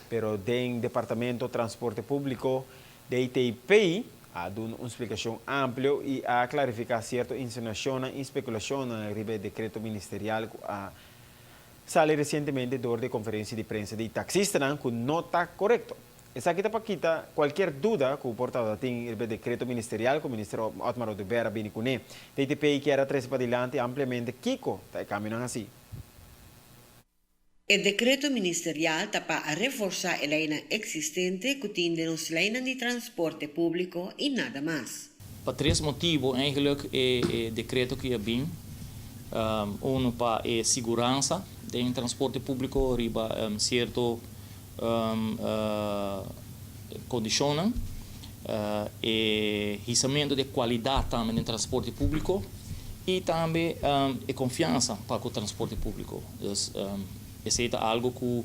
Pero den Departamento Transporte Publico, DTP, a duna un splicacion amplio y a clarifica cierto insinuacionnan y speculacionnan riba e decreto ministerial cu a sali recientemente door di conferencia di prensa di taxistanan cu no ta corecto. Esaki ta pa kita cualkier duda cu por tabata tin riba e decreto ministerial cu Minister Otmar Oduber a bini cune. DTP kier a trece padilanti ampliamente kico ta e cambionan haci. E decreto ministerial ta pa reforsa e leynan existente cu tin den nos leynan di transporte publico y nada mas. Pa tres motibo eigenlijk e decreto aki a bin. Uno, pa e siguransa den transporte publico riba cierto condicionnan. E hisamento di calidad tambe den transporte publico y tambe e confiansa pa cu transporte publico. Dus esey ta algo cu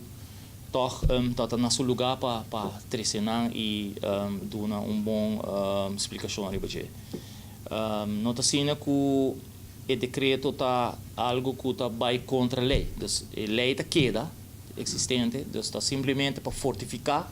toch ta na su lugar pa trece nan y duna un bon splicacion riba dje. No ta asina cu e decreto ta algo cu ta bay contra ley. Dus e ley ta keda existente, dus ta simplemente pa fortifica,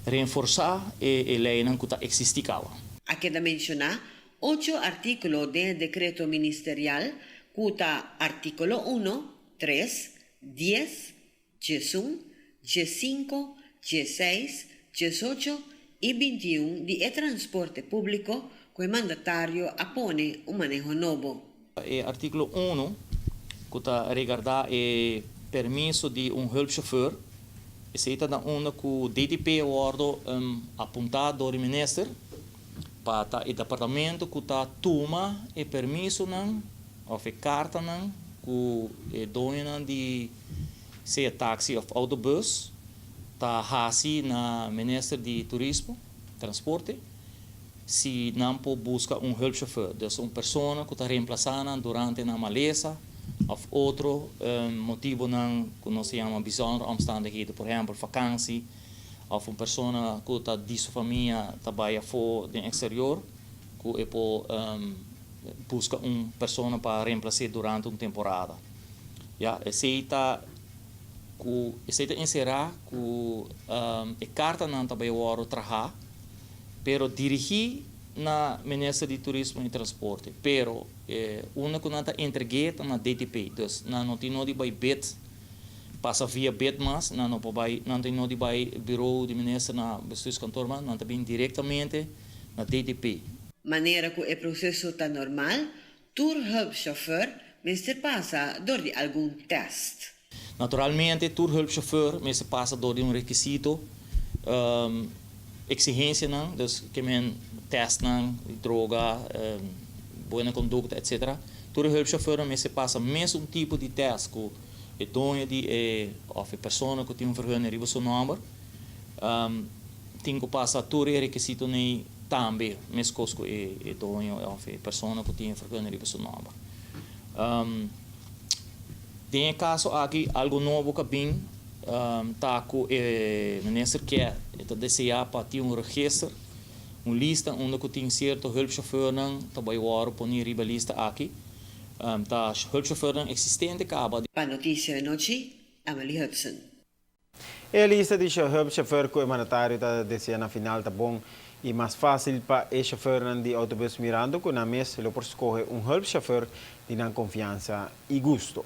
reforsa e leynan cu ta existi caba. A keda menciona ocho articulo den decreto ministerial cu ta articulo 1, 3, 10, 11, 15, 16, 18 y 21 di e transporte publico cu e mandatario a pone un maneho nobo. E articulo 1 cu ta regarda e permiso di un hulpchauffeur, esey ta na unda cu DTP a wordo apunta door di minister pa ta e departamento cu ta tuma e permisonan of e cartanan cu e doñonan di sea taxi of autobus ta haci na minister di Turismo, Transporte, si nan por busca un hulpchauffeur, dus un persona cu ta reemplaza nan durante nan malesa of otro motibonan cu nos ta yama bijzondere omstandigheden, por ehempel vakantie of un persona cu ta di su famia ta bay afo den exterior cu e por busca un persona pa reemplaza durante un temporada. Ja, esey ta encera cu e cartanan ta bay wordo traha, pero dirigi na minister di Turismo y Transporte, pero unda cu nan ta entrega ta na DTP, dus nan no tin nodi bay bid, pasa via bid mas, nan no por bay, nan tin nodi bay bureau di minister na bestuurskantoor mas, nan ta bin directamente na DTP. Manera cu e proceso ta normal, tur hulpchauffeur mester pasa door di algun test. Naturalmente, tur hulpchauffeur mester pasa door di un requisito, exigencianan, dus kiermen testnan, droga, buena conducta, etc. Tur hulpchauffeur mester pasa mesun tipo di test cu e doño di e of e persona cu tin un vergunning riba su nomber. Tin cu pasa tur e requisitonan tambe mescos cu e doño of e persona cu tin vergunning riba su nomber. Den e caso aki, algo nobo cu a bin ta cu e minister kier, ta desea pa tin un register, un lista unda cu tin cierto hulpchauffeurnan ta bay wordo poni riba lista aki. Ta hulpchauffeurnan existente caba. Pa Noticia di Anochi, Emily Hudson. E lista di hulpchauffeur cu e mandatario ta desea na final ta bon y mas facil pa e chauffeurnan di autobus, mirando cu nan mes lo por scoge un hulpchauffeur di nan confiansa y gusto.